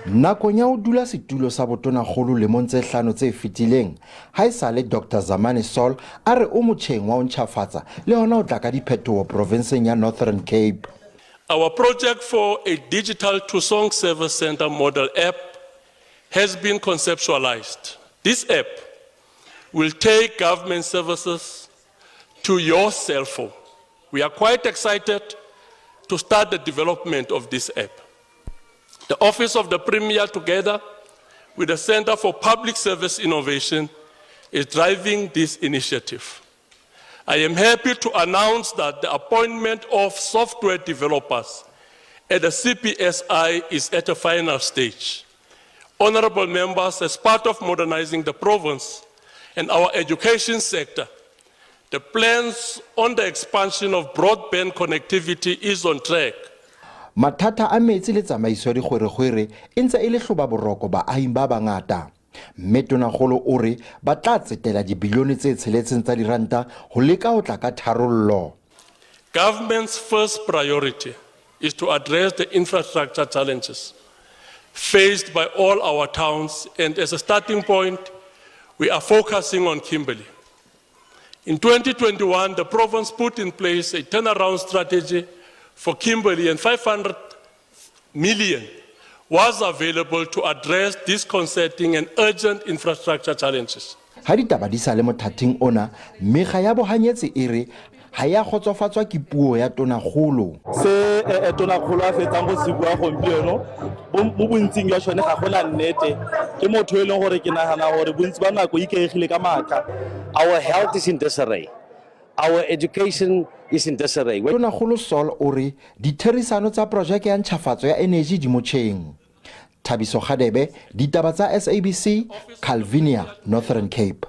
Nakong ya ho dula setulo sa botonakgolo lemong tse hlano tse fetileng, haesale Doctor Zamani Saul a re o motjheng wa ho ntjhafatsa le hona ho tla ka diphetoho provenseng ya Northern Cape. Our project for a digital Thusong Service Center model app has been conceptualized. This app will take government services to your cell phone. We are quite excited to start the development of this app. The Office of the Premier, together with the Center for Public Service Innovation, is driving this initiative. I am happy to announce that the appointment of software developers at the CPSI is at a final stage. Honorable members, as part of modernizing the province and our education sector, the plans on the expansion of broadband connectivity is on track. Mathata a metsi le tsamaiso ya dikgwerekgwere e ntse e le hloba boroko baahing ba bangata. Mme Tonakgolo o re ba tla tsetela dibilione tse tsheletseng tsa diranta ho leka ho tla ka tharollo. Government's first priority is to address the infrastructure challenges faced by all our towns, and as a starting point, we are focusing on Kimberley. In 2021, the province put in place a turnaround strategy for Kimberley, and 500 million was available to address disconcerting and urgent infrastructure challenges. Ha ditaba di sa le mothating ona, mekga ya bohanyetsi e re ha ya kgotsofatswa ke puo ya Tonakgolo. Se Tonakgolo a fetsang go se bua gompieno mo bontsing jwa sone ga gona nnete. Ke motho e leng gore ke nagana gore bontsi ba nako ikaegile ka maaka. Our health is in disarray. Our education is in disarray. Tonakgolo Saul o re ditherisano tsa projeke ya ntjhafatso ya eneji di motjheng. Thabiso Kgadebe, ditaba tsa SABC, Calvinia, Northern Cape.